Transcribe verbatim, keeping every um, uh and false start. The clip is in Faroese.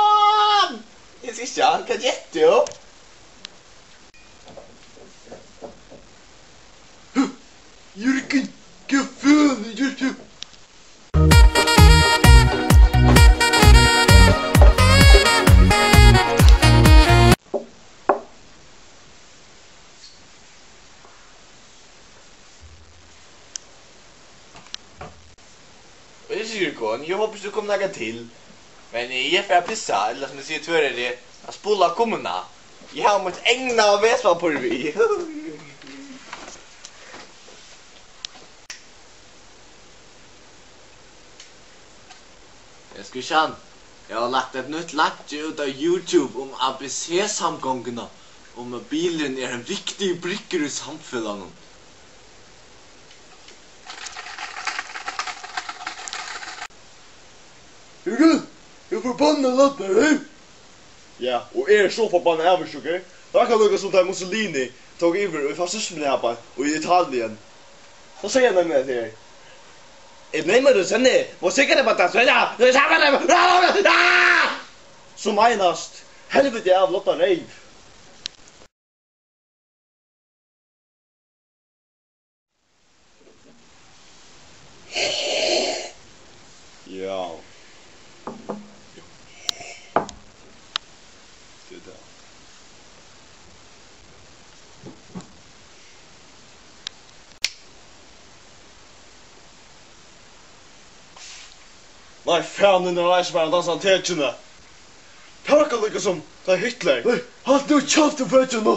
Jan! Eg skal ikki, hvat gert tú? Jørgen, hvat faen gert tú? Eg sigi, Jørgen, eg hopi ikki, tú kom nakað til. Men eg fari at pissa, ella sum eg sigi, tvørari, at spula kummuna. Eg havi mítt egna vesipappír við. Eg skal sjá. Eg havi lagt eitt nýtt laggi út á YouTube um A B C-samgonguna, um at bilurin er ein viktigur brikkur í samfelagnum. Hygg, eg forbanna laddaður. Ja, og eg eri so forbanna avundsjúkur. Tað er akkurát líka sum tá Mussolini tók yvir í fasismuni her í Italien. So segði hann nemliga hetta her. E noi non ce ne, ma se che ne basta, ah! Sum einast helviti av loddareyv. Ja. Tað er tað. Nei, fanin, hann reisir bara og dansar tekjuna. Tað var líka sum tá Hitler. Hey, halt nú kjaft og føtur nú.